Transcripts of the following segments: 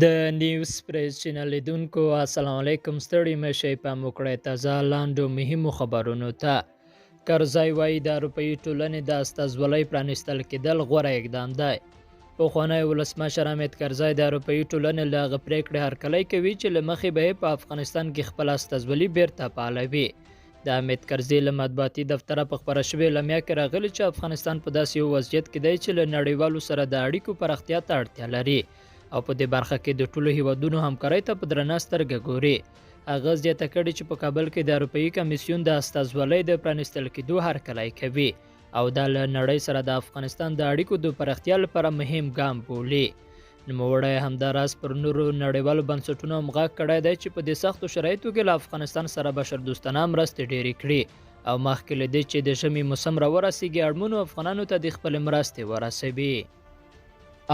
د نیوز پریس چینل لیدونکو السلام علیکم. ستړي مه شئ، پام وکړئ تازه لاندو مهمو خبرونو ته. کرزی وایي د اروپایي ټولنې د استازولۍ پرانیستل کېدل غوره اقدام دی. پخوانی ولسمشر حامد کرزی د اروپایي ټولنې له هغه پرېکړې هرکلی کوي چې له مخې به یې په افغانستان کې خپله استازولي بیرته فعالوي. د حامد کرزي له مطبوعاتي دفتره په خپره شوې اعلامیه کې راغلي چې افغانستان په داسې یو وضعیت کې دی چې له نړیوالو سره د اړیکو پراختیا ته اړتیا لري او په دې برخه کې د ټولو هیوادونو همکارۍ ته په درنه سترګه ګوري. هغه زیاته کړې چې په کابل کې د اروپایي کمیسیون د استازولۍ د پرانیستل کېدو هرکلی کوي او دا له نړۍ سره د افغانستان د اړیکو د پراختیا لپاره مهم ګام بولي. نوموړی همداراز پر نورو نړیوالو بنسټونو هم غږ کړی دی چې په دې سختو شرایطو کې له افغانستان سره بشردوستانه مرستې ډېرې کړي او مخکې له دې چې د ژمي موسم راورسېږي اړمنو افغانانو ته دې خپلې مرستې ورسوي.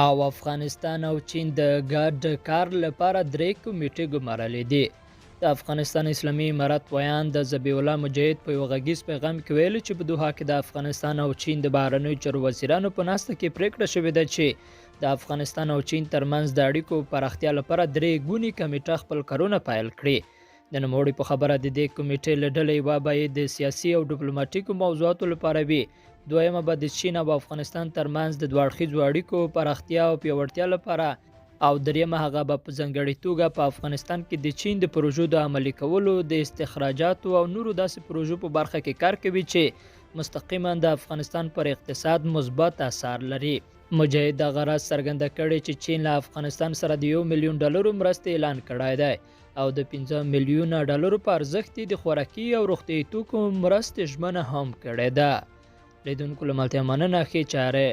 او افغانستان او چین د ګډ کار لپاره درې کمیټې ګمارلې دي. د افغانستان اسلامي امارت ویاند ذبیح الله مجاهد په یو غږیز پیغام کې ویلي چې په دوحه کې د افغانستان او چین د بهرنیو چارو وزیرانو په ناسته کې پرېکړه شوې ده چې د افغانستان او چین ترمنځ د اړیکو پراختیا لپاره درې ګونې کمیټه خپل کارونه پیل کړي. د نوموړي په خبره د دې کمیټې له ډلې یوه به یې د سیاسي او ډیپلوماټیکو موضوعاتو لپاره وي، دویمه به د چین او افغانستان ترمنځ د دوه اړخیزو اړیکو پراختیا او پیاوړتیا لپاره او دریمه هغه به په ځانګړې توګه په افغانستان کې د چین د پروژو د عملي کولو، د استخراجاتو او نورو داسې پروژو په برخه کې کار کوي چې مستقیما د افغانستان پر اقتصاد مثبت اثار لري. مجاهد دغه راز څرګنده کړې چې چین له افغانستان سره د 1 میلیون ډالرو مرستې اعلان کړی دی او د 5 میلیونه ډالرو په ارزښت یې د خوراکي او روغتیايي توکو مرستې ژمنه هم کړې ده. لیدونکو له ملتیا مننه، ښې چارې.